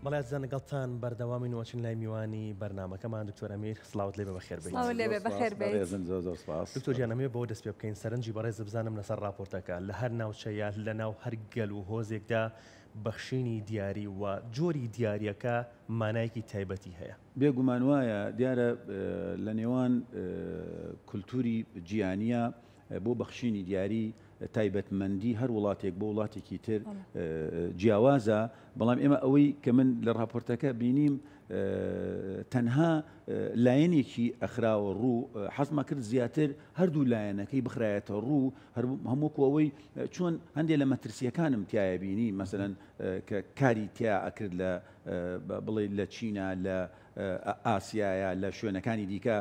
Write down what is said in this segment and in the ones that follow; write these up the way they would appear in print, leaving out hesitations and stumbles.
بەڵێ ئازیزان لەگەڵتان بەردەوامین و ئەچین لای میوانی بەرنامەکەمان دکتۆر ئەمیر سڵاوت لێبێ بەخێر بێیت. سڵاوت لێبێ بەخێر بێیت. بەڕێزن زۆر زۆر سپاس. دکتۆر گیان ئەمەوێ بەوە دەست پێ بکەین سەرنجی بەڕێزت بزانم لەسەر ڕاپۆرتەکە لە هەر ناوچە یا لەناو هەر گەل و هۆزێکدا بەخشینی دیاری و جۆری دیاریەکە مانایەکی تایبەتی هەیە. بێ گومان وایە دیارە لە نێوان کولتوری جیهانیە بۆ بەخشینی دیاری تایبەتمەندی هەر وڵاتێک بۆ وڵاتێکی تر جیاوازە، بەڵام ئێمە ئەوەی کە من لە ڕاپۆرتەکە بینیم تەنها لایەنێکی ئەخراوە ڕوو، حەزمە کرد زیاتر هەردوو لایەنەکەی بخرایەتە ڕوو، هەمووکو ئەوەی چۆن هەندێک لە مەترسیەکانم تایە بینی، مەسەلەن کە کاری تیا ئەکرد لە بڵێ لە چینا لە ئاسیایە لە شوێنەکانی دیکە،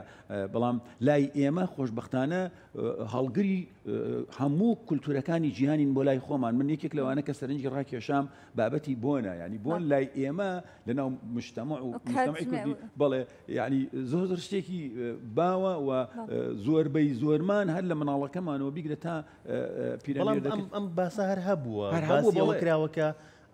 بەڵام لای ئێمە خۆشبەختانە هەڵگری هەموو کولتوورەکانی جیهانین بۆ لای خۆمان. من یەکێک لەوانە کە سەرنجی ڕاکێشام بابەتی بۆنە، ینی بۆن لای ئێمە لەناو مجتەمع و مجتەمعی کوردی بەڵێ ینی زۆر زۆر شتێکی باوە و زۆربەی زۆرمان هەر لە مناڵەکەمانەوە بیگرە تا پیرەمێردەکە. ئەم باسە هەر هەبووە، باسی ئەوە کراوە کە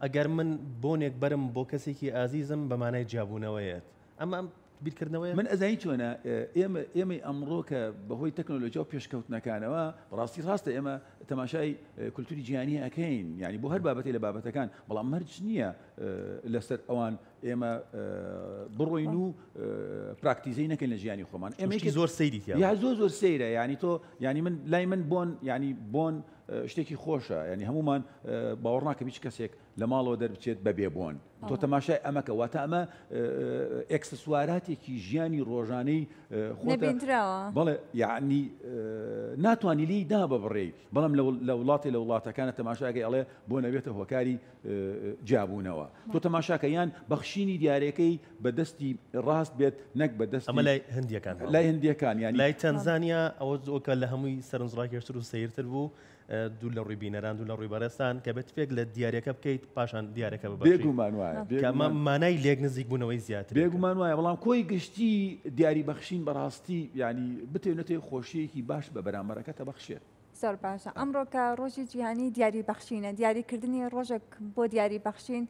ئەگەر من بۆنێک بەرم بۆ کەسێکی ئازیزم بە مانای جیابوونەوەیەت. ئەمە ئەم بیرکردنەوەیە؟ من ئەزانی چۆنە، ئێمە ئێمەی ئەمڕۆ کە بەهۆی تەکنۆلۆژیا و پێشکەوتنەکانەوە بەڕاستی ڕاستە ئێمە تەماشای کولتوری جیهانی ئەکەین، یعنی بۆ هەر بابەتێ لە بابەتەکان، بەڵام مەرج نییە لەسەر ئەوان ئێمە بڕۆین و پراکتیزەی نەکەین لە ژیانی خۆمان. ئێمە شتی زۆر سەیری تیا یا زۆر زۆر سەیرە، یعنی تۆ یعنی من لای من بۆن یعنی بۆن شتێکی خۆشە، یعنی هەمومان باوەڕ ناکەم هیچ کەسێک لە ماڵەوە دەربچێت بە بێ بۆن. تۆ تەماشای ئەمەکە، واتە ئەمە ئێکسسواراتێکی ژیانی ڕۆژانەی خۆتە. نەبیندراوە. بەڵێ، یعنی ناتوانی لێی داببڕێی، بەڵام لە وڵاتێ لە وڵاتەکانە تەماشاکەی ئەڵێ بۆ نەبێتە هۆکاری جیابوونەوە. تۆ تەماشاکە یان بەخشینی دیارەکەی بە دەستی ڕاست بێت نەک بە دەستی ئەمە لای هندیەکان هەبوو. لای هندیەکان، یعنی لای تەنزانیا ئەوە زۆکە لە هەمووی سەرنجڕاکێشتر و سەیرتر بوو، دوور لە ڕووی بینەران، دوور لە ڕووی بەڕێزتان، کە بێت تفێک لە دیارەکە بکەیت پاشان دیارەکە ببەخشیت. بێگومان وایە، کە ئەمە مانای لێک نزیکبوونەوەی زیاتر. بێگومان وایە، بەڵام کۆی گشتی دیاری بەخشین بەڕاستی یعنی بتەوێ نەتەوێ خۆشیەکی باش بە بەرامبەرەکە تەبەخشێت. زۆر باشە. ئەمڕۆ کە ڕۆژی جیهانی دیاری بەخشینە، دیاریکردنی ڕۆژێک بۆ دیاری بەخشین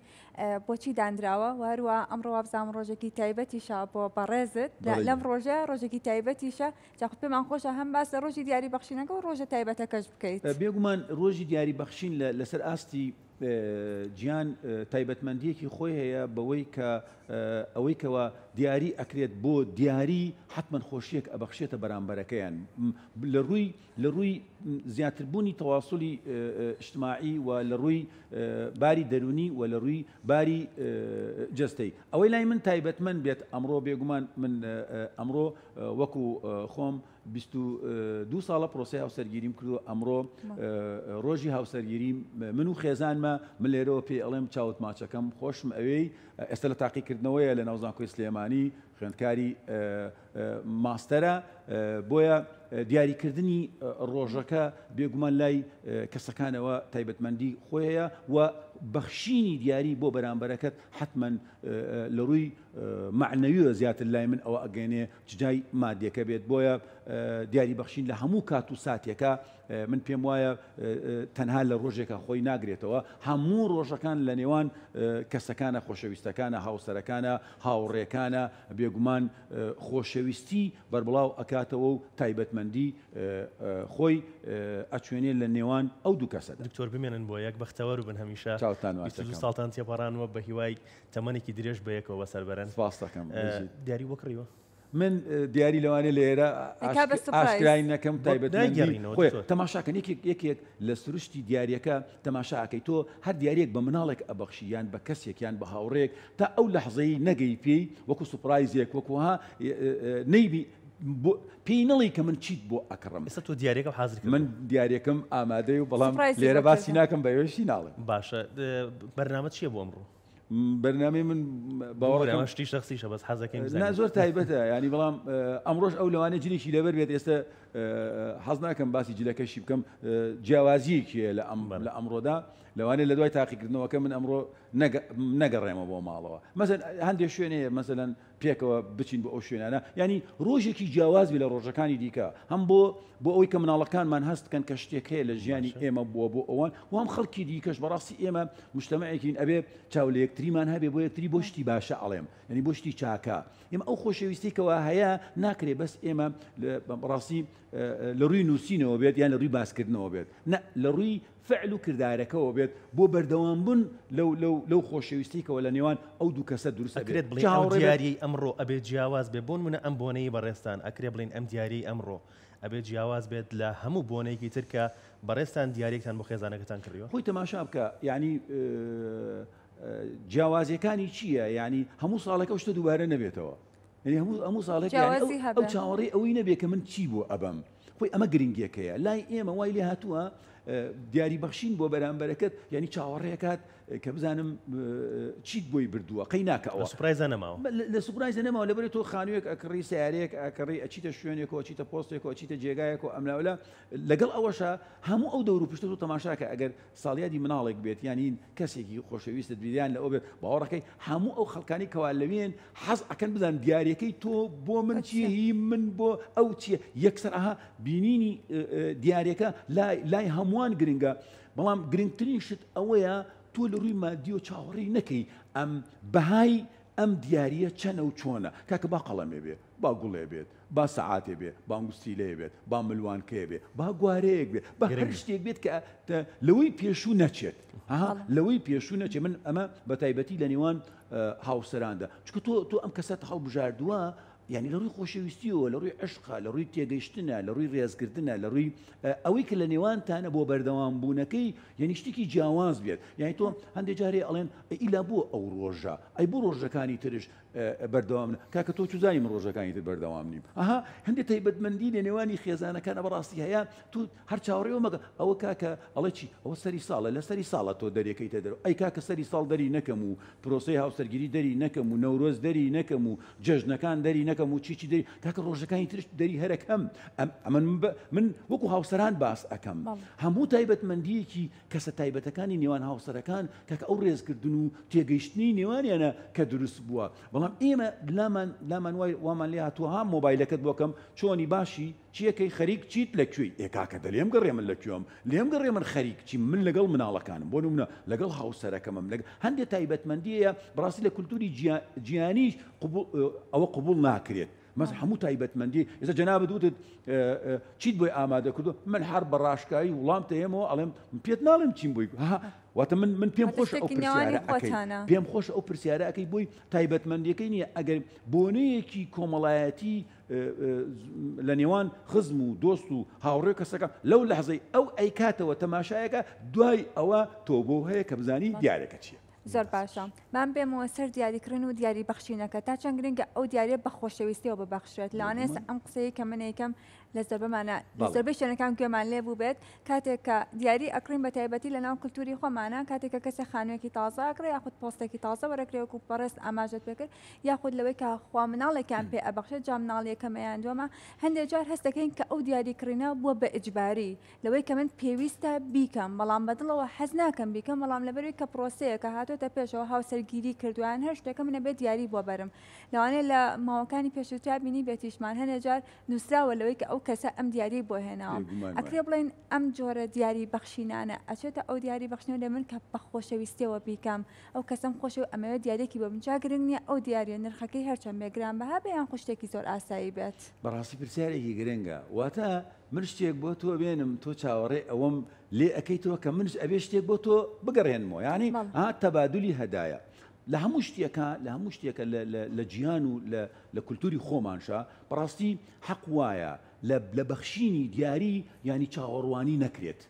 بۆچی دانراوە؟ و هەروە ئەمڕۆ وابزانم ڕۆژێکی تایبەتیشە بۆ بەڕێزت، لەم ڕۆژە ڕۆژێکی تایبەتیشە، جاخود پێمان خۆشە هەم باس لە ڕۆژی دیاری بەخشینەکە و ڕۆژە تایبەتەکەش بکەیت. بێگومان ڕۆژی دیاری بەخشین لەسەر ئاستی جیهان تایبەتمەندیەکی خۆی هەیە، بەوەی کە ئەوەی کەوا دیاری ئەکرێت بۆ دیاری حتمما خۆشیەک ئەبەخشێتە بەرامبەرەکەیان. لە ڕووی زیاتربوونی تەواصلی اجتماعی و لە ڕووی باری دەرونی و لە ڕووی باری جەستەی. ئەوەی لای من تایبەتمەند بێت ئەمڕۆ، بێگومان من ئەمڕۆ وەکو خۆم 22 ساڵە پرۆسەی هاوسەرگیریم کردو، ئەمڕۆ ڕۆژی هاوسەرگیریم من و خێزانمە، من لێرەوە پێی ئەڵێم چاوت ماچەکەم، خۆشم ئەوێی، ئێستا لە تاقیکردنەوەیە لە ناو زانکۆی سلێمانی، خوێندکاری ماستەرە، بۆیە دیاریکردنی ڕۆژەکە بێگومان لای کەسەکانەوە تایبەتمەندی خۆی هەیە و بەخشینی دیاری بۆ بەرامبەرەکەت حتمما لە ڕووی معنەویەوە زیاتر لای من ئەوە ئەگەێنێ جدای مادیەکە بێت. بۆیە دیاری بەخشین لە هەموو کات و ساتێکە من پێم وایە تەنها لە ڕۆژێکە خۆی ناگرێتەوە، هەموو ڕۆژەکان لە نێوان کەسەکانە، خۆشەویستەکانە، هاوسەرەکانە، هاوڕێکانە، بێگومان خۆشەویستی بەربڵاو ئەکاتەوە و تایبەتمەندی خۆی ئەچوێنێ لە نێوان ئەو دوو کەسەدا. دکتۆر بمێنن بۆ یەک، بەختەوەر بن هەمیشە. چاوتان 22 ساڵتان تێپەڕانوە، بە هیوای تەمەنێکی درێژ بە یەکەوە بەسەر بەرن. سپاس دەکەم. دیاری بۆ کڕیوە؟ من دیاری لەوانەیە لێرە ئاشکرای نەکەم، تایبەتمەندی خۆی تەماشاکەن. یەکێک لە سروشتی دیارەکە تەماشاکەی تۆ هەر دیارێک بە مناڵێک ئەبەخشی یان بە کەسێک یان بە هاوڕێک تا ئەو لەحظەی نەگەی پێی وەکو سوپرایزێک وەکوها نەیبی پێی نەڵی کە من چیت بۆ ئەکڕم. ئێستا تۆ دیارێکم حاضر کردووە. من دیارێکم ئامادەی و بەڵام لێرە باسی ناکەم، بەوێشی ناڵێم. باشە، بەرنامە چییە بۆ ئەمڕۆ؟ بەرنامەی من باوەڕەکەم شتی شخصیشە، بەس حەزەکەین بزانین. نا زۆر تایبەتە، ینی بەڵام ئەمڕۆش ئەو لەوانەیە جلێکی لەبەر بێت، ئێستا حەز ناکەم باسی جلەکەشی بکەم، جیاوازیەکی هەیە لە ئەمڕۆدا، لەوانەیە لە دوای تاقیکردنەوەکە من ئەمڕۆ نەگەڕێمە بۆ ماڵەوە. مەسەن هەندێک شوێن هەیە، مەسەلەن پێکەوە بچین بۆ ئەو شوێنانە یانی ڕۆژێکی جیاواز بێ لە ڕۆژەکانی دیکە هەم بۆ بۆ ئەوەی کە مناڵەکانمان هەست بکەن کە شتێک هەیە لە ژیانی ئێمە بووە بۆ ئەوان و هەم خەڵکی دیکەش بەڕاستی ئێمە مجتەمعێکین ئەبێ چاو لە یەکتریمان هەبێ بۆ یەکتری بۆ شتی باشە ئەڵێم یعنی بۆ شتی چاکە ئێمە ئەو خۆشەویستی کەوا هەیە ناکرێ بەس ئێمە بەڕاستی لە ڕووی نووسینەوە بێت یان لە ڕووی باسکردنەوە بێت نە لە ڕووی فعل و کردارەکەوە بێت بۆ بەردەوام بوون لەو لەو لەو خۆشەویستی کەوە لە نێوان ئەو دوو کەسە دروست ئەبێت ئەکرێت بڵێین ئەو دیاریەی ئەمڕۆ ئەبێ جیاواز بێ بۆنمونە ئەم بۆنەی بەڕێزتان ئەکرێ بڵێین ئەم دیاریەی ئەمڕۆ ئەبێ جیاواز بێت لە هەموو بۆنەیەکی تر کە بەڕێزتان دیاریەکتان بۆ خێزانەکەتان کڕیوە؟ خۆی تەماشا بکە یانی جیاوازیەکانی چییە یانی هەموو ساڵێک ئەو شتە دووبارە نەبێتەوە یعنی هەموو هەموو ساڵێک یعنی جیاوازی ئەو هەبێ. چاوەڕێی ئەوەی نەبێ کە من چی بۆ ئەبەم خۆی ئەمە گرنگیەکەیە لای ئێمە وای لێ هاتووە دیاری بەخشین بۆ بەرامبەرەکەت یعنی چاوەڕێکات کە بزانم چیت بۆی بردووە قەی ناکە ئەوە لە surprise ا نەماوە لە surprise ا نەماوە لەبەرئەوەی تۆ خانوویەک ئەکڕی سیارەیەک ئەکڕی ئەچیتە شوێنێکەوە ئەچیتە پۆستێکەوە ئەچیتە جێگایەکەوە ئەملاولا لەگەڵ ئەوەشا هەموو ئەو دەور و پشتە تۆ تەماشاکە ئەگەر ساڵیادی مناڵێک بێت یان هین کەسێکی خۆشەویستت بێت یان لەوە بێت باوەڕەکەی هەموو ئەو خەڵکانی کەوا لەوێن حەز ئەکەن بزان دیارەکەی تۆ بۆ من چییە هی من بۆ ئەو چییە یەکسەر ئەها بینینی دیارەکە لای لای هەمووان گرنگە بەڵام گرنگترین شت ئەوەیە تۆ لە ڕووی مادیەوە چاوەڕێی نەکەی ئەم بەهای ئەم دیارییە چەنە و چۆنە کاکە با قەڵەمێ بێ با گوڵێ بێت، با سەعاتێ بێ، با ئەنگوستیلەیە بێت، با ملوانکەیە بێ، با گوارەیەک بێ، با هەر شتێک بێت کە لەوەی پێشوو نەچێت. ها لەوەی پێشوو نەچێت. من ئەمە بە تایبەتی لە نێوان هاوسەراندا، چونکە تۆ تۆ ئەم کەسەت هەڵبژاردووە، یعنی لە ڕووی خۆشەویستیەوە، لە ڕووی عشقە، لە ڕووی تێگەیشتنە، لە ڕووی ڕێزگرتنە، لە ڕووی ئەوەی کە لە نێوانتانە بۆ بەردەوام بوونەکەی، یعنی شتێکی جیاواز بێت. یعنی تۆ هەندێک جارێ ئەڵێن ئیلا بۆ ئەو ڕۆژە، ئەی بۆ ڕۆژەکانی ترش بەردەوام کاکە تۆ چزانی من ڕۆژەکانی تر بەردەوام نیم ئەها هەندێک تایبەتمەندی لە نێوانی خێزانەکانە بەڕاستی هەیە تو هەر چاوەڕێەوە مەگە ئەوە کاکە ئەڵێ چی ئەوە سەری ساڵە لە سەری ساڵە تۆ دەرێکەیتە دەرەوە ئەی کاکە سەری ساڵ دەری نەکەم و پرۆسەی هاوسەرگیری دەری نەکەم و نەورۆز دەری نەکەم و جەژنەکان دەری نەکەم و چی چی دەری کاکە ڕۆژەکانی ترش دەری هەرەکەم ئەم ئەمن من وەکو هاوسەران باس ئەکەم هەموو تایبەتمەندیەکی کەسە تایبەتەکانی نێوان هاوسەرەکان کاکە ئەو ڕێزکردن و تێگەیشتنی نێوانیانە کە دروست بووە بەڵام ئێمە لامان لامان وای وامان لێ هاتووە ها مۆبایلەکەت بۆکەم چۆنی باشی چیەکەی خەریک چیت لە کوێی ئێ کاکە دە لێم گەڕێ من لە کوێم لێم گەڕێ من خەریک چیم من لەگەڵ مناڵەکانم بۆ نمونە لەگەڵ هاوسەرەکەمم لەگەڵ هەندێک تایبەتمەندیەیە بەڕاستی لە کولتوری جیهانیش قبوڵ ئەوە قبوڵ ناکرێت مەس هەموو تایبەتمەندی ئێستا جەنابت وتت چیت بۆی ئامادە کردو من هەر بە ڕاشکاوی وڵام تەیەمەوە ئەڵێم پێت ناڵێم چیم بۆی واتە من من پێم خۆش ئەو پرسیارە ئەکەی پێم خۆش ئەو پرسیارە ئەکەی بۆی تایبەتمەندیەکەی نییە ئەگەر بۆنەیەکی کۆمەڵایەتی لە نێوان خزم و دۆست و هاوڕێ کەسەکە لەو لەحزەی ئەو ئەیکاتەوە تەماشایەکە دوای ئەوە تۆ بۆ هەیە کە بزانی دیارەکە چییە. زۆر باشە بام بێمەوە سەر دیاری کڕین و دیاری بەخشینەکە تا چەند گرنگە ئەو دیاریە بە خۆشەویستیەوە ببەخشرێت لەوانەیە ئێستا ئەم قسەیە کە من ئەیکەم لە زۆربەمانە لە زۆربەی شوێنەکان گوێمان لێ بوو بێت کاتێک کە دیاری ئەکڕین بە تایبەتی لە ناو کللتوری خۆمانە کاتێک کە کەسێک خانوویەکی تازە ئەکڕێ یاخود پۆستێکی تازە وەرەکرێ وەکو بەڕێز ئاماژەت پێکرد یاخود لەوەی کە خوا مناڵێکیان پێ ئەبەخشێت جا مناڵ یەکەمە یان دووەمە هەندێک جار هەست دەکەین کە ئەو دیاری کڕینە بووە بە ئیجباری لەوەی کە من پێویستە بیکەم بەڵام بە دڵەوە حەز ناکەم بیکەم بەڵام لەبەروی کە پرۆسەیەکە هاتۆتە پێشەوە هاوسەرگیری کردووە یان هەر شتێکە من ئەبێت دیاری بۆ بەرم لەوانەیە لە ماوەکانی پێشووترا بینیبێتیشمان هەنێ جار نووسراوە لەوەی کە ئەو کەسە ئەم دیاریەی بۆ هێناوم بێگومان وایە. ئەکرێ بڵێین ئەم جۆرە دیاری بەخشینانە ئەچێتە ئەو دیاری بەخشینەوە لە من کە بە خۆشەویستیەوە بیکەم ئەو کەسەم خۆشەوێ ئەمەوێت دیاریەکی بۆ بم جا گرنگ نییە ئەو دیاریە نرخەکەی هەرچەند بێ گرانبەها بێ یان خۆ شتێکی زۆر ئاسایی بێت. بەڕاستی پرسیارێکی گرنگە واتە من شتێک بۆ تۆ بێنم تۆ چاوەڕێی ئەوەم لێ ئەکەیتەوە کە منش ئەبێ شتێک بۆ تۆ بگەڕێنمەوە یانی ها تەبادلی هەدایە لە هەموو شتێکە لە هەموو شتێکە لە جیهان و لە کولتوری خۆمانشا بەڕاستی حەق وایە لە بەخشینی دیاری ینی چاوەڕوانی نەکرێت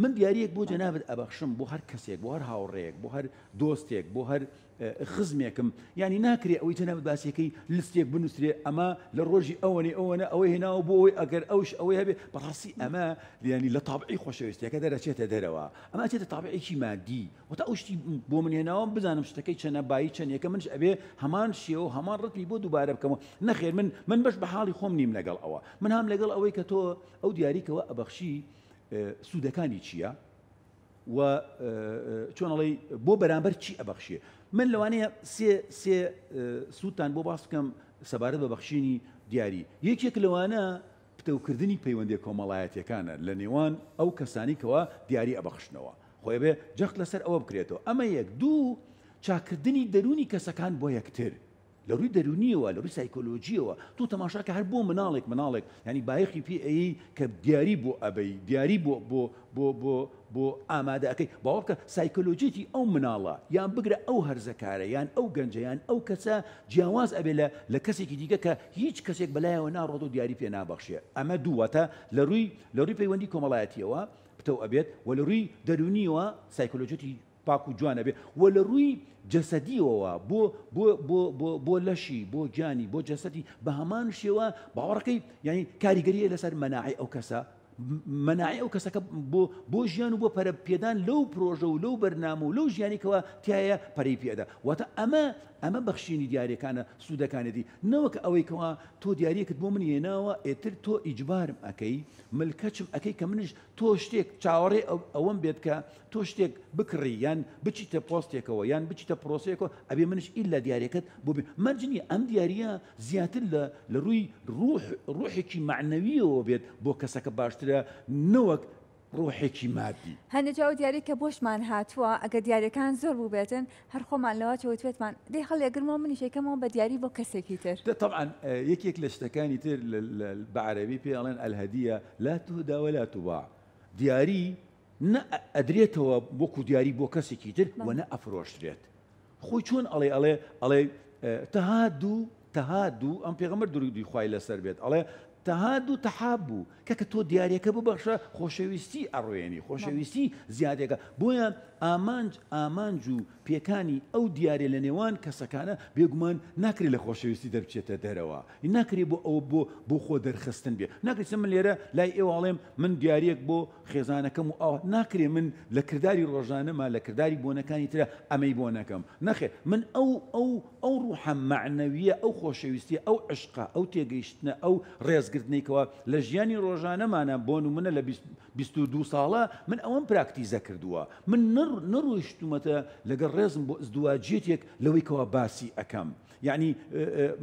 من دیاریەک بۆ جەنابت ئەبەخشم بۆ هەر کەسێک بۆ هەر هاوڕێیەک بۆ هەر دۆستێک بۆ هەر خزمێکم یانی ناکرێ ئەوەی جەنابت باسیەکەی لستێک بنووسرێ ئەمە لە ڕۆژی ئەوەنی ئەوەنە ئەوەی هێناوە بۆ ئەوەی ئەگەر ئەوش ئەوەی هەبێ بەڕاستی ئەمە یانی لە تابعی خۆشەویستیەکە دەرەچێتە دەرەوە ئەمە ئەچێتە تابعێکی مادی واتە ئەو شتی بۆ من هێناوە بزانم شتەکەی چەنە بایی چەندێکە منش ئەبێ هەمان شێوە و هەمان ڕتمی بۆ دووبارە بکەمەوە نەخێر من من بەش بە حاڵی خۆم نیم لەگەڵ ئەوە من هام لەگەڵ ئەوەی کە تۆ ئەو دیاریکەوە ئەبەخشی سوودەکانی چییە و چۆن ئەڵێی بۆ بەرامبەر چی ئەبەخشێ. من لەوانەیە سێ سێ سوودتان بۆ باس بکەم سەبارەت بە بەخشینی دیاری. یەکێک لەوانە پتەوکردنی پەیوەندیە کۆمەڵایەتیەکانە لە نێوان ئەو کەسانی کەوا دیاری ئەبەخشنەوە. خۆی ئەبێ جەخت لەسەر ئەوە بکرێتەوە. ئەمە یەک. دوو، چاککردنی دەروونی کەسەکان بۆ یەکتر. لە ڕووی دەروونیەوە، لە ڕووی سایکۆلۆجیەوە تۆ تەماشا کە هەر بۆ مناڵێک مناڵێک یانی بایەخی پێ ئەیەی کە دیاری بۆ ئەبەی، دیاری بۆ بۆ بۆ بۆ بۆ ئامادە ئەکەی، باوەڕ بکە سایکۆلۆجیەتی ئەو مناڵە یان بگرە ئەو هەرزەکارە یان ئەو گەنجە یان ئەو کەسە جیاواز ئەبێ لە لە کەسێکی دیکە کە هیچ کەسێک بەلایەوە ناڕوات و دیاری پێ نابەخشێ. ئەمە دوو واتە لە ڕووی لە ڕووی پەیوەندی کۆمەڵایەتیەوە پتەو ئەبێت و لە ڕووی دەروونیەوە سایکۆلۆجیەتی پاک و جوان ئەبێ و لە ڕووی جەسەدیەوە بۆ بۆ بۆ بۆ بۆ لەشی بۆ گیانی بۆ جەسەدی بە هەمان شێوە باوەڕەکەی یعنی کاریگەریە لەسەر مەناعی ئەو کەسە مەناعی ئەو کەسەکە بۆ بۆ ژیان و بۆ پەرە پێدان لەو پرۆژە و لەو بەرنامە و لەو ژیانی کەوا تایە پەرەی پێدا واتە ئەمە ئەمە بەخشینی دیارەکانە سوودەکانێتی نەوەک ئەوەی کەوا تۆ دیارەکت بۆ من هێناوە ئێتر تۆ ئیجبارم ئەەکەی ملکەچم ئەەکەی کە منیش تۆ شتێک چاوەڕێ ئەوەم بێت کە تۆ شتێک بکڕی یان بچیتە پۆستێکەوە یان بچیتە پرۆسەیەکەوە ئەبێ منیش ئیلا دیارەکەت بۆ بێ مەرج نییە ئەم دیارییە زیاتر لە لە ڕووی ڕوح ڕوحێکی مەعنەویەوە بێت بۆ کەسەکە باشترە نەوەک ڕوحێکی مادی. هەندێک جار ئەو دیاریەی کە بۆشمان هاتووە ئەگەر دیاریەکان زۆر بووبێتن هەر خۆمان لەوە چەوتبێتمان دەی هەڵیەگرمەوە منیش ئەیکەمەوە بە دیاری بۆ کەسێکی تر. تەبعەن یەکێک لە شتەکانی تر بە عەرەبی پێی ئەڵێن الهدیە لا تهدی ولا تباع دیاری نە ئەدرێتەوە وەکو دیاری بۆ کەسێکی تر و نە ئەفرۆشترێت خۆی چۆن ئەڵێ ئەڵێ ئەڵێ تەهادو تەهادو ئەم پێغەمبەر درودی خوای لەسەر بێت ئەڵێ تەهادو تەحابو کەکە تۆ دیارەکە ببەخشە خۆشەویستی ئەڕوێنی خۆشەویستی زیادێکە بۆیە ئامانج ئامانج و پێکانی ئەو دیارێ لە نێوان کەسەکانە بێگومان ناکرێت لە خۆشەویستی دەربچێتە دەرەوە ناکرێ بۆ ئەوە بۆ بۆ خۆ دەرخستن بێ ناکرێت من لێرە لای ئێوە ئەڵێم من دیارێک بۆ خێزانەکەم و ئاوا ناکرێ من لە کرداری ڕۆژانەما لە کرداری بۆنەکانی ترا ئەمەی بۆ نەکەم نەخێر من ئەو ئەو ئەو ڕوحە مەعنەویە ئەو خۆشەویستیە ئەو عشقە ئەو تێگەیشتنە ئەو ڕێزگرتنەی کەوا لە ژیانی ڕۆژانەمانا بۆ نمونە لە 22 ساڵە من ئەوەم پراکتیزە کردووە من نەڕۆیشتومەتە لەگەڵ ڕێزم بۆ ئزدواجیەتێک لەوەی کەوا باسی ئەکەم یەعنی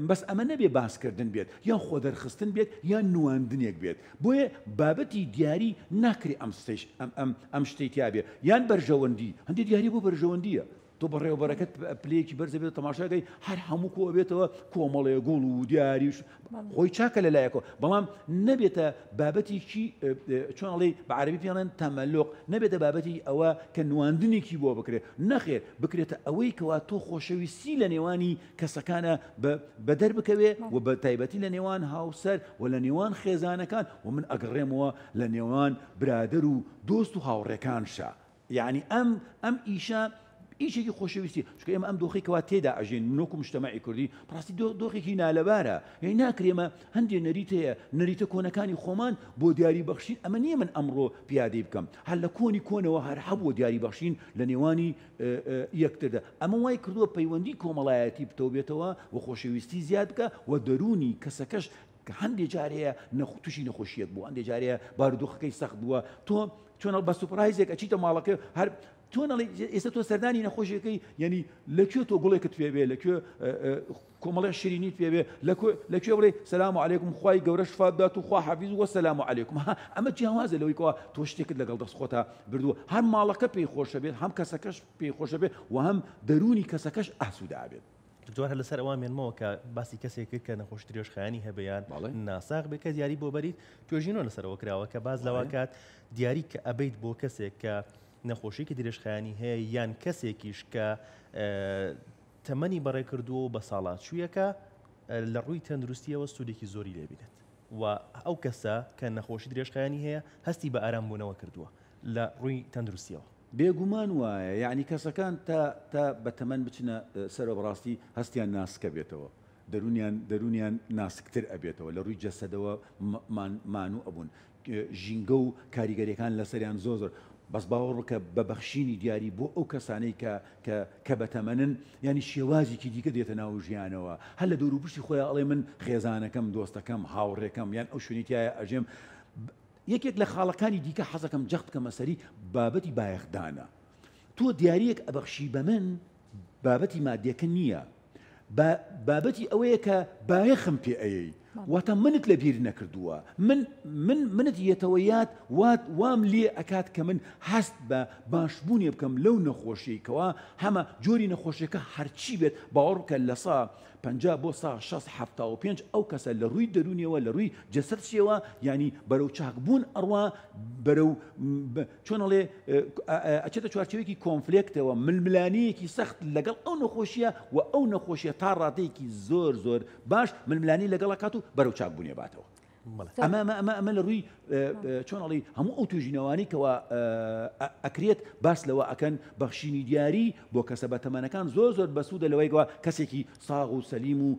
بەس ئەمە نەبێ باسکردن بێت یان خۆدەرخستن بێت یان نواندنێک بێت بۆیە بابەتی دیاری ناکرێ ئەم ستەیش ئەم ئەم ئەم شتەی تیا بێ یان بەرژەوەندی هەندێ دیاری بۆ بەرژەوەندیە تۆ بەڕێوەبەرەکەت پلەیەکی بەرزە بێت تەماشاگەی هەر هەموو کۆ بێتەوە کۆمەڵێ گوڵ و دیاریش خۆی چاکە لە لایەکەوە بەڵام نەبێتە بابەتێکی چۆن ئەڵێی بە عەرەبی پێی ئەڵێن تەمەلوق نەبێتە بابەتی ئەوە کە نواندنێکی بۆ بکرێت نەخێر بکرێتە ئەوەی کەوا تۆ خۆشەویستی لە نێوانی کەسەکانە بە دەربکەوێ و بە تایبەتی لە نێوان هاوسەر و لە نێوان خێزانەکان و من ئەگەڕێمەوە لە نێوان برادەر و دۆست و هاوڕێکانشا یەعنی ئەم ئەم ئیشە ئیشێکی خۆشەویستی چونکە ئێمە ئەم دۆخی کەوا تێدا ئەژین من وەکو مجتەمەعی کوردی بەڕاستی دۆخێکی نالەبارە یعنی ناکرێ ئێمە هەندێ نەریت هەیە نەریتە کۆنەکانی خۆمان بۆ دیاری بەخشین ئەمە نییە من ئەمڕۆ پیادەی بکەم هەر لە کۆنی کۆنەوە هەر هەبووە دیاری بەخشین لە نێوانی یەکتردا ئەمە وای کردووە پەیوەندی کۆمەڵایەتی پتەو بێتەوە و خۆشەویستی زیاد بکە و دەروونی کەسەکەش کە هەندێ جار هەیە تووشی نەخۆشیەک بوو هەندێ جار هەیە بارودۆخەکەی سەخت بووە تۆ چۆن بە سوپرایزێک ئەچیتە ماڵەکەی هەر تۆ نەڵێ ئێستا تۆ سەردانی نەخۆشیەکەی یعنی لە کوێ تۆ گوڵێکت پێ بێ لە کوێ کۆمەڵێ شیرینیت پێ بێ لە کوێ بڵێ سلام علیکم خوای گەورە شفات دات و خوا حافیز و سلام علیکم ها ئەمە جیاوازە لەوەی کەوا تۆ شتێکت لەگەڵ دەست خۆتا بردووە هەم ماڵەکە پێی خۆشە بێت هەم کەسەکەش پێی خۆشە بێت و هەم دەروونی کەسەکەش ئاسوودە بێت. دکتۆر هەر لەسەر ئەوە مێنمەوە کە باسی کەسێک کرد کە نەخۆشی درێژخایەنی هەبێ یان ناساغ بێ کە دیاری بۆ بەریت توێژینەوە لەسەرەوە کراوە کە باز لەوە کات دیاری کە ئەبیت بۆ کەسێک کە نەخۆشیکی درێژخایەنی هەیە یان کەسێکیش کە تەمەنی بەڕێ کردووە و بە ساڵاچوویەکە لە ڕووی تەندروستیەوە سوودێکی زۆری لێبینێت و ئەو کەسە کە نەخۆشی درێژخایەنی هەیە هەستی بە ئارام بوونەوە کردووە لە ڕووی تەندروستیەوە. بێگومان وایە یەعنی کەسەکان تا تا بە تەمەن بچنە سەرەوە بەڕاستی هەستیان ناسکە بێتەوە دەرونیان دەرونیان ناسکتر ئەبێتەوە لە ڕووی جەسەدەوە مان مانوو ئەبوون ژینگە و کاریگەریەکان لەسەریان زۆر زۆر بەس باوەڕ بکە بە بەخشینی دیاری بۆ ئەو کەسانەی کە کە کە بەتەمەنن یانی شێوازێکی دیکە دێتە ناو ژیانەوە هەر لە دەوروپشتی خۆیان ئەڵێ من خێزانەکەم دۆستەکەم هاوڕێکەم یان ئەو شوێنی تایە ئەژێم یەکێک لە خاڵەکانی دیکە حەزەکەم جەخت بکەمە سەری بابەتی بایەخدانە. تۆ دیارییەک ئەبەخشی بە من، بابەتی مادیەکە نییە با بابەتی ئەوەیە کە بایەخم پێ ئەیەی واتە منت لە بیر نەکردووە من من منت یەتەوە یاد وات وام لێ ئەکات کە من هەست بە باشبوونێ بکەم لەو نەخۆشیەی کەوا هەمە جۆری نەخۆشیەکە هەرچی بێت باوەڕ بکە لە سا 50 بۆ سا 60 75 ئەو کەسە لە ڕووی دەروونیەوە لە ڕووی جەسەدشیەوە یانی بەرەو چاکبوون ئەڕوا بەرەو چۆن ئەڵێ ئەچێتە چوارچێوەیەکی کۆنفلێکتەوە، ململانێیەکی سەخت لەگەڵ ئەو نەخۆشییە و ئەو نەخۆشییە تا ڕادەیەکی زۆر زۆر باش ململانێی لەگەڵ ئەکات و بەرەو چاکبوونی ئەباتەوە. ئەمە ئەمە ئەمە ئەمە لە ڕووی چۆن ئەڵێی هەموو ئەو توێژینەوانەی کەوا ئەکرێت باس لەوە ئەکەن بەخشینی دیاری بۆ کەسە بەتەمەنەکان زۆر زۆر بەسوودە لەوەی کەوا کەسێکی ساغ و سەلیم و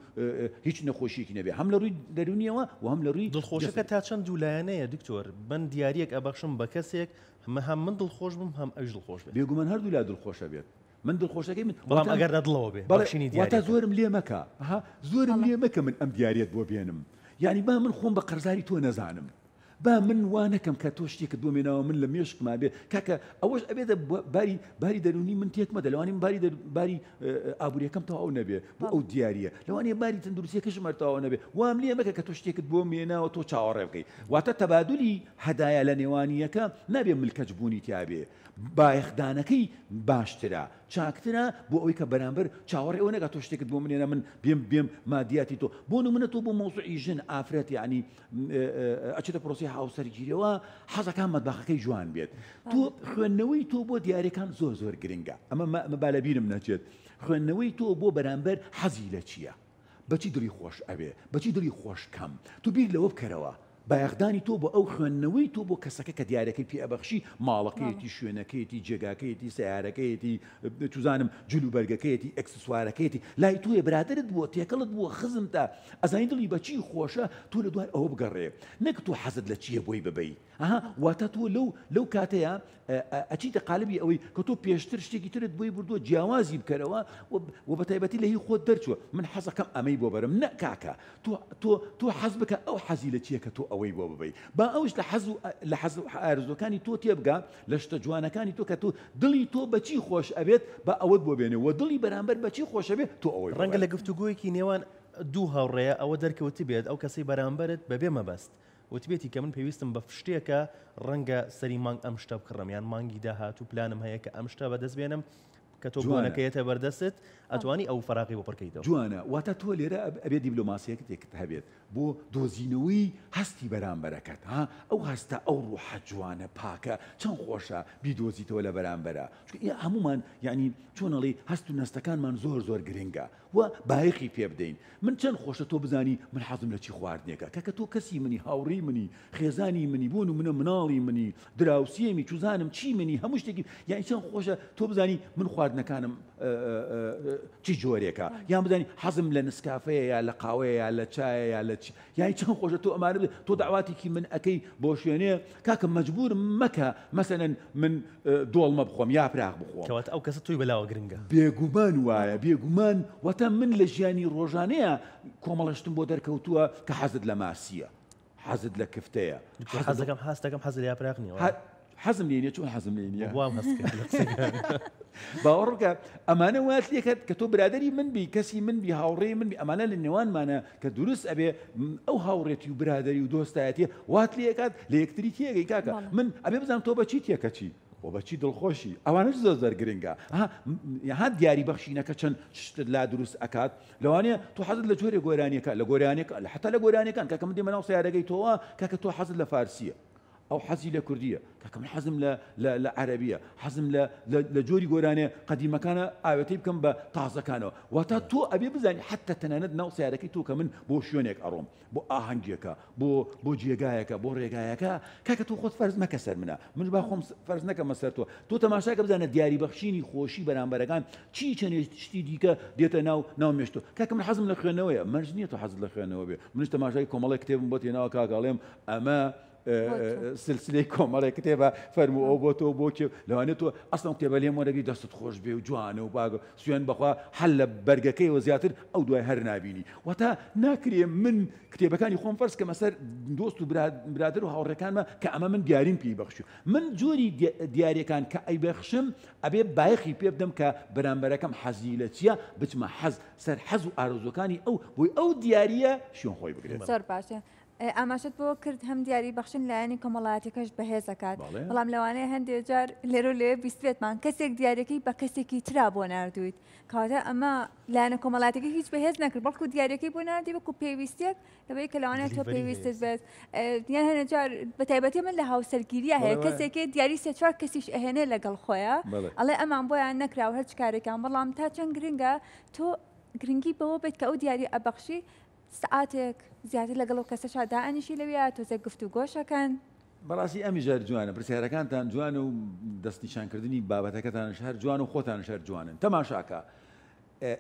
هیچ نەخۆشیەکی نەبێ هەم لە ڕووی دەروونیەوە و هەم لە ڕووی دڵخۆشەکە تا چەند دوولایەنەیە دکتۆر من دیاریەک ئەبەخشم بە کەسێک هەمە هەم من دڵخۆش بم هەم ئەویش دڵخۆش بێت. بێگومان هەردوولا دڵخۆشە بێت من دڵخۆشەکەی من بەڵام ئەگەر لە دڵەوە بێ بەخشینی دیاریەکە. واتا زۆرم لێ مەکە ها زۆرم لێ مەکە من ئەم دیاریەت بۆ بێنم یانی با من خۆم بە قەرزاری تۆ نەزانم با من وا نەکەم کە تۆ شتێکت بۆ مێناوە من لە مێشکما بێ کاکە ئەوەش ئەبێتە باری باری دەرونی من تێک مەدە لەوانی من باری باری ئابووریەکەم تەواو نەبێ بۆ ئەو دیاریە لەوانەیە باری تەندروستیەکەشم هەر تەواو نەبێ وام لێ مەکە کە تۆ شتێکت بۆ مێناوە تۆ چاوەڕێ بکەی واتە تەبادلی هەدایا لە نێوانیەکە نابێ ملکەچ بوونی تیابێ بایەخدانەکەی باشترە چاکترە بۆ ئەوەی کە بەرامبەر چاوەڕێ ئەوە نەکات تۆ شتێکت بۆ منێنە من بێم بێم مادیاتی تۆ بۆ نمونە تۆ بۆ مەوزوعی ژن ئافرەت یعنی ئەچێتە پرۆسی هاوسەرگیریەوە حەزەکان مەتبەخەکەی جوان بێت تۆ خوێندنەوەی تۆ بۆ دیارەکان زۆر زۆر گرنگە ئەمە ئەمە با لە بیرم نەچێت خوێندنەوەی تۆ بۆ بەرامبەر حەزی لە چییە بەچی دڵی خۆش ئەوێ بەچی دڵی خۆش کەم تو بیر لەوە بکەرەوە بایەخدانی تۆ بۆ ئەو خوێندنەوەی تۆ بۆ کەسەکە کە دیارەکەی پێ ئەبەخشی ماڵەکەیەتی شوێنەکەیەتی جێگاکەیەتی سیارەکەیەتی چوزانم جل و بەرگەکەیەتی ئەکسسوارەکەیەتی لای تۆیە برادەرت بووە تێکەڵت بووە خزمتە ئەزانی دڵی بە چی خۆشە تۆ لە دوای ئەوە بگەڕێ نەک تۆ حەزت لە چییە بۆی ببەی ئەها واتە تۆ لەو لەو کاتەیە ئەچیتە قالبی ئەوەی کە تۆ پێشتر شتێکی ترت بۆی بردووە جیاوازی بکەرەوە و بە تایبەتی لە هی خۆت دەرچووە من حەزەکەم ئەمەی بۆ بەرم نە کاکە تۆ تۆ تۆ حەز بکە ئەو حەزی لە چییە کە تۆ ئەوەی بۆ ببەی با ئەوش لە حەز و لە حەز و ئارزوەکانی تۆ تێبگا لە شتە جوانەکانی تۆ کە تۆ دڵی تۆ بەچی خۆش ئەبێت با ئەوەت بۆ بێنێ و دڵی بەرامبەر بەچی خۆشەبێت تۆ ئەوەی ڕەنگە لە گفتوگۆیەکی نێوان دوو هاوڕێیە ئەوە دەرکەوتبێت ئەو کەسەی بەرامبەرت بەبێ مەبەست وتبێتی کە من پێویستم بە شتێکە ڕەنگە سەری مانگ ئەم شتە بکڕم یان مانگی داهاتوو پلانم هەیە کە ئەم شتە بەدەست بێنم کە تۆ بۆنەکە یەتە بەردەستت ئەتوانی ئەو فەراغی بۆ پڕکەیتەوە. جوانە واتە تۆ لێرە ئەبێ دیبلۆماسیەتێکت هەبێت بۆ دۆزینەوەی هەستی بەرامبەرەکەت ها ئەو هەستە ئەو ڕوحە جوانە پاکە چەند خۆشە بیدۆزیتەوە لە بەرامبەرا چونکە هەموومان یانی چۆن ئەڵێی هەست و نەستەکانمان زۆر زۆر گرنگە و بایەخی پێ بدەین من چەند خۆشە تۆ بزانی من حەزم لە چی خواردنێکە کاکە تۆ کەسی منی هاوڕێی منی خێزانی منی بۆ نمونە مناڵی منی دراوسێمی چوزانم چی منی هەموو شتێکی یانی چەند خۆشە تۆ بزانی من خواردنەکانم چی جۆرێکە یان بزانی حەزم لە نسکافەیە یا لە قاوەیە یا لە چایە یا لە چی یانی چەند خۆشە تۆ ئەمانە تۆ داواتێکی من ئەەکەی بۆ شوێنێ کاکە مەجبورم مەکە مەسەلەن من دۆڵمە بخۆم یاپراخ بخۆم. کەواتە ئەو کەسە تۆی بەلاوە گرنگە. بێگومان وایە بێگومان واتە من لە ژیانی ڕۆژانەیە کۆمەڵە شتم بۆ دەرکەوتووە کە حەزت لە ماسییە حەزت لە کفتەیە دکتۆر حەزەکەم هەستەکەم حەزت لە یاپراخ نییە وایە؟ حەزم لێ نییە چۆن حەزم لێ نییە؟ وام هەست کرد لە قسەکانت. باوەڕ بکە ئەمانە وات لێکرد کە تۆ برادەری من بی کەسی من بی هاوڕێی من بی ئەمانە لە نێوانمانە کە دروست ئەبێ ئەو هاوڕێتی و برادەری و دۆستایەتیە وات لێکات لە یەکتری تێگەی کاکە من ئەبێ بزانم تۆ بەچی تێکەچی و بەچی دڵخۆشی ئەوانەش زۆر زۆر گرنگە ها دیاری بەخشینەکە چەند شتت لا دروست ئەکات لەوانەیە تۆ حەزت لە جۆرێ گۆرانیەکە لە گۆرانیەکە لە حتا لە گۆرانیەکان کاکە من دێمە ناو سیارەکەی تۆوە کاکە تۆ حەزت لە فارسیە ئەو حەزی لە کوردیە کاکە من حەزم لە لە لە عەرەبیە حەزم لە لە لە جۆری گۆرانیە قەدیمەکانە ئاوێتەی بکەم بە تازەکانەوە واتا تۆ ئەبێ بزانی حەتتا تەنانەت ناو سەیارەکەی تۆ کە من بۆ شوێنێک ئەڕۆم بۆ ئاهەنگێکە بۆ بۆ جێگایەکە بۆ ڕێگایەکە کاکە تۆ خۆت فەرز مەکە سەر منە منش با خۆم فەرز نەکەمە سەر تۆ تۆ تەماشاکە بزانە دیاری بەخشینی خۆشی بەرامبەرەکان چی چەنێ شتی دیکە دێتە ناو ناو مێشک تۆ کاکە من حەزم لە خوێندنەوەیە مەرج نییە تۆ حەزت لە خوێندنەوە بێ منش تەماشای کۆمەڵێک کتێبم بۆ تێناوە کاکە ئەڵێم ئەمە. سلسلەی کۆمەڵێک کتێبە فەرموو ئەو بۆ تۆ بۆ کێ لەوانێت تۆ ئەسڵەن کتێبە لێم وەرەگری دەستت خۆش بێ و جوانە و باگە سوێن بەخوا هەر لە بەرگەکەیەوە زیاتر ئەو دوای هەر نابینی واتە ناکرێ من کتێبەکانی خۆم فەرز کەمە سەر دۆست و برادر و هاوڕێکانمە کە ئەمە من دیاریم پێی بەخشی من جۆری دیارەکان کە ئەیبەخشم ئەبێ بایەخی پێ بدەم کە بەرامبەرەکەم حەزی لە چییە بچمە حەز سەر حەز و ئارەزووەکانی ئەو بۆی ئەو دیارییە شوێن خۆی بگرێت. زۆر باشە ئاماژەت بەوە کرد هەم دیاری بەخشین لایەنی کۆمەڵایەتیەکەش بەهێز ئەکات بەڵام لەوانەیە هەندێ جار لێرە و لەوێ بیستبێتمان کەسێک دیاریەکەی بە کەسێکی ترا بۆ ناردوویت کەواتە ئەمە لایەنە کۆمەڵاتەکە هیچ بەهێز نەکرد بەڵکو دیارەکەی بۆ ناردی وەکو پێویستێک لەوەی کە لەوانەیە تۆ پێویستت بێت یان هەنێ جار بە تایبەتی من لە هاوسەرگیریە هەیە کەسێکی دیاری سێ چوار کەسیش ئەهێنێ لەگەڵ خۆیان ئەڵێ ئەمان بۆیان نەکرا و هەرچ کارێکیان بەڵام تا چەند گرنگە تۆ گرنگی بەوە بێت کە ئەو دیاری ئەبەخشی سەعاتێک زیاتر لەگەڵ ئەو کەسەشا دائەنیشی لەویا تۆزێک گفتوگۆش ئەکەن. بەڕاستی ئەمیش هەر جوانە پرسیارەکانتان جوانە و دەستنیشانکردنی بابەتەکەتانش هەر جوان و خۆتانش هەر جوانن تەماشاکە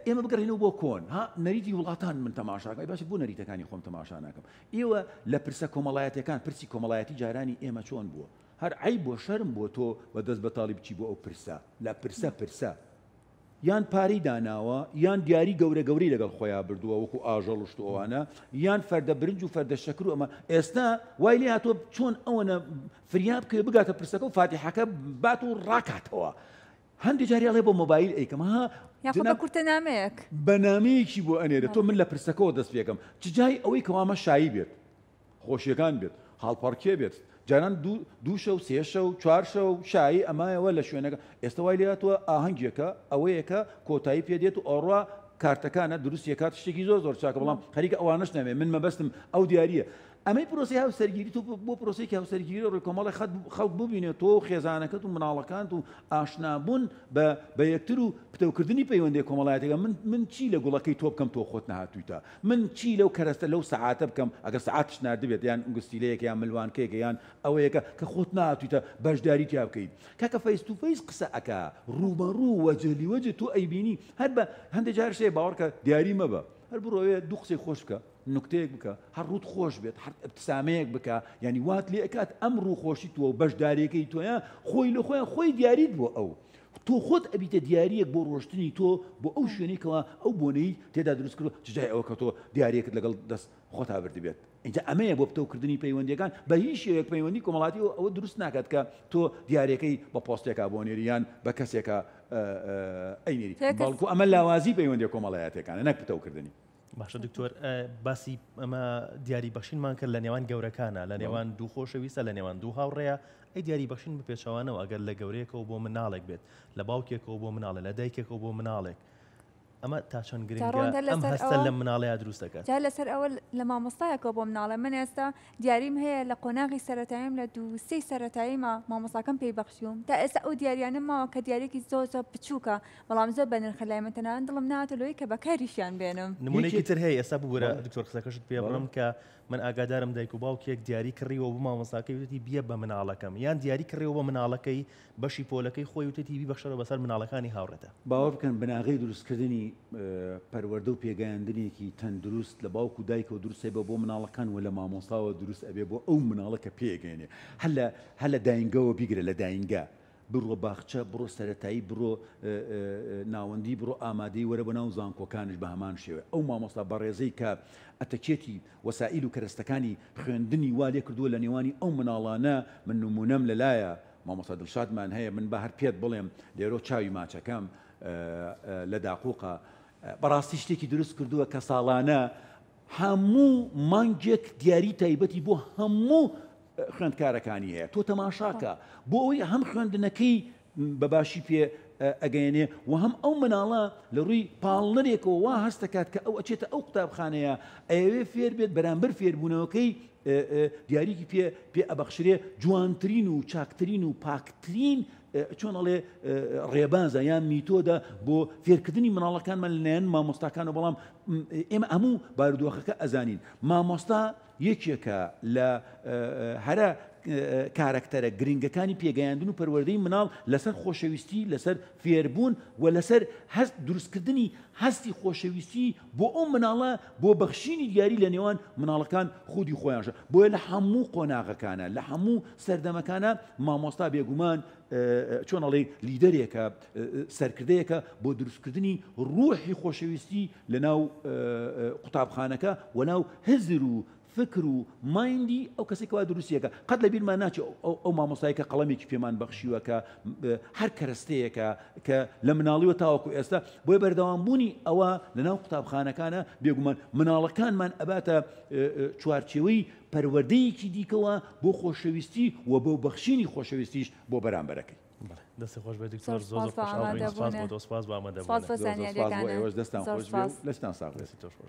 ئێمە بگەڕێینەوە بۆ کۆن ها نەریتی وڵاتان من تەماشاکەم باشە بۆ نەریتەکانی خۆم تەماشا ناکەم ئێوە لە پرسە کۆمەڵایەتەکان پرسی کۆمەڵایەتی جارانی ئێمە چۆن بووە هەر عیب بۆ شەرم بۆ تۆ بە دەست بەتاڵی بچی بۆ ئەو پرسە لە پرسە پرسە یان پارەی داناوە یان دیاری گەورە گەورەی لەگەڵ خۆیا بردووە وەکو ئاژەڵ و شت و ئەوانە یان فەردە برنج و فەردە شەکر و ئەمە ئێستا وای لێ هاتووە چۆن ئەوەنە فریا بکەوێ بگاتە پرسەکە و فاتیحەکە بات و ڕاکاتەوە هەندێک جاری ئەڵێ بۆ مۆبایل ئەیکەم ها یاخۆ بە کورتە نامەیەک بە نامەیەکی بۆ ئەنێرێت تۆ من لە پرسەکەوە دەست پێکەم چ جای ئەوەی کەوامە شایی بێت خۆشیەکان بێت هەڵپەڕکێ بێت جاران دوو شەو سێ شەو چوار شەو شایی ئەمایەوە لە شوێنەکە ئێستا وای لێهاتووە ئاهەنگێکە ئەوەیەکە کۆتایی پێ دێت و ئەوڕا کارتەکانە دروست یەکات شتێکی زۆر زۆر چاکە بەڵام خەریکە ئەوانەش نامێ من مەبەستم ئەو دیاریە ئەمەی پرۆسی هاوسەرگیری تۆ بۆ پرۆسێکی هاوسەرگیری ڕووی کۆمەڵی خەڵک ببینێت تۆ و خێزانەکەت و مناڵەکانت و ئاشنابوون بە بە یەکتر و پتەوکردنی پەیوەندی کۆمەڵایەتەکە من من چی لە گوڵەکەی تۆ بکەم تۆ خۆت نەهاتوویتە من چی لەو کەرەستە لەو سەعاتە بکەم ئەگەر سەعاتیش ناردبێت یان ئونگستیلەیەکە یان ملوانکەیەکە یان ئەوەیەکە کە خۆت نەهاتوویتە بەشداری تیا بکەی کاکە face to face قسە ئەکا ڕووبەڕوو وەجه لوەجه تۆ ئەیبینی هەر بە هەندێ جارش هەیە باوەڕکە دیاری مەبە هەر بڕۆ دوو قسەی خۆش بکە نوکتەیەک بکە هەر ڕووت خۆش بێت هەر ابتسامەیەک بکە یعنی وات لێ ئەکات ئەم ڕوو خۆشی تۆ و بەشداریەکەی تۆیە خۆی لە خۆیان خۆی دیاریت بۆ ئەو تۆ خۆت ئەبیتە دیاریەک بۆ ڕۆشتنی تۆ بۆ ئەو شوێنەی کەوا ئەو بۆنەی تێدا دروست کردوە چ جای ئەوە کە تۆ دیاریەکت لەگەڵ دەست خۆتا بردبێت ئینجا ئەمەیە بۆ پتەوکردنی پەیوەندیەکان بە هیچ شێوەیەک پەیوەندی کۆمەڵاتی ئەوە دروست ناکات کە تۆ دیاریەکەی بە پۆستێکا بۆ نێری یان بە کەسێکا ئەینێری بەڵکو ئەمە لاوازی پەیوەندیە کۆمەڵایەتیەکانە نەک پتەوکردنی. باشە دکتۆر باسی ئەمە دیاری بەخشینمان کرد لە نێوان گەورەکانە لە نێوان دوو خۆشەویستە لە نێوان دوو هاوڕێیە ئەی دیاری بەخشین بە پێچەوانەوە ئەگەر لە گەورەیەکەوە بۆ مناڵێک بێت لە باوکێکەوە بۆ مناڵێک لە دایکێکەوە بۆ مناڵێک ئەمە تا چەند گرنگە ئەم هەستە لە مناڵەیە دروست دەکات جا لەسەر ئەوە لە مامۆستایەکەوە بۆ مناڵە من ئێستا دیاریم هەیە لە قۆناغی سەرەتاییم لە دوو سێی سەرەتاییما مامۆستاکەم پێی بەخشیوم تا ئێستا ئەو دیاریانە ماوە کە دیاریەکی زۆر زۆر بچووکە بەڵام زۆر بەنرخە لای من تەنانەت دڵم ناهاتە لەوەی کە بەکاریشیان بێنم. نمونەیەکی تر هەیە ئێستا ببورە دکتۆر قسەکەشت پێ بڕم کە من ئاگادارم دایک و باوکێک دیاری کڕیوە بۆ مامۆستاکەی وتێتی بیە بە مناڵەکەم یان دیاری کڕیوە بۆ مناڵەکەی بەشی پۆلەکەی خۆی وتێتی بیبەخشەرەوە بەسەر مناڵەکانی هاوڕێتا. باوەڕ بکەن بناغەی دروستکردنی پەروەردە و پێگەیاندنێکی تەندروست لە باوک و دایکەوە دروست ئەبێ بۆ مناڵەکان و لە مامۆستاوە دروست ئەبێ بۆ ئەو مناڵە کە پێگەیەنێ هەر لە هەر لە داینگەوە بیگرە لە داینگە بڕۆ باخچە بڕۆ سەرەتایی بڕۆ ناوەندی بڕۆ ئامادەی وەرە بۆ ناو زانکۆکانیش بە هەمان شێوە ئەو مامۆستا بەڕێزەی کە ئەتەکێتی وەسائیل و کەرەستەکانی خوێندنی وا لێ کردووە لە نێوانی ئەو مناڵانە من نمونەم لەلایە مامۆستا دڵشادمان هەیە من با هەر پێت بڵێم لێرۆ چاوی ماچەکەم لە داقوقە بەڕاستی شتێکی دروست کردووە کە ساڵانە هەموو مانگێک دیاری تایبەتی بۆ هەموو خوێندکارەکانی هەیە تۆ تەماشاکە بۆ ئەوەی هەم خوێندنەکەی بە باشی پێ ئەگەیەنێ و هەم ئەو مناڵە لە ڕووی پاڵنەرێکەوە وا هەست دەکات کە ئەو ئەچێتە ئەو قوتابخانەیە ئەیەوێ فێر بێت بەرامبەر فێربوونەوەکەی دیاریکی پێ پێ ئەبەخشرێ جوانترین و چاکترین و پاکترین چۆن ئەڵێ ڕێبازە یان میتۆدە بۆ فێرکردنی مناڵەکانمان لەلایەن مامۆستاکانەوە بەڵام ئێمە هەموو بارودۆخەکە ئەزانین مامۆستا. یەکێکە لە هەرە کارەکتەرە گرنگەکانی پێگەیاندن و پەروەردەی مناڵ لەسەر خۆشەویستی، لەسەر فێربوون و لەسەر هەست دروستکردنی هەستی خۆشەویستی بۆ ئەو مناڵە بۆ بەخشینی دیاری لە نێوان مناڵەکان خودی خۆیانشە. بۆیە لە هەموو قۆناغەکانە، لە هەموو سەردەمەکانە مامۆستا بێگومان چۆن ئەڵێی لیدەرێکە، سەرکردەیەکە بۆ دروستکردنی ڕوحی خۆشەویستی لە ناو قوتابخانەکە و ناو هزر و فکر و مایندی ئەو کەسەی کەوا دروستیەکە. قەت لە بیرمان ناچێ ئەو مامۆستای کە قەڵەمێکی پێمان بەخشیوە کە هەر کەرەستەیەکە کە لە مناڵیوە تاوەکو ئێستا. بۆیە بەردەوام بوونی ئەوە لە ناو قوتابخانەکانە بێگومان مناڵەکانمان ئەباتە چوارچێوەی پەروەردەیەکی دیکەوە بۆ خۆشەویستی و بۆ بەخشینی خۆشەویستیش بۆ بەرامبەرەکەی. دەست خۆش بێت دکتۆر، زۆر زۆر خۆشحاڵ بووین. سپاس بۆ تۆ، سپاس بۆ ئامادەبوونت. سپاس بۆ زۆر زۆر سپاس بۆ زانیاریەکانت. ئێوەش، دەستتان زۆر خۆش بێ و سپاس. لەشتان ساغ بێت. دەستی تۆش خۆش.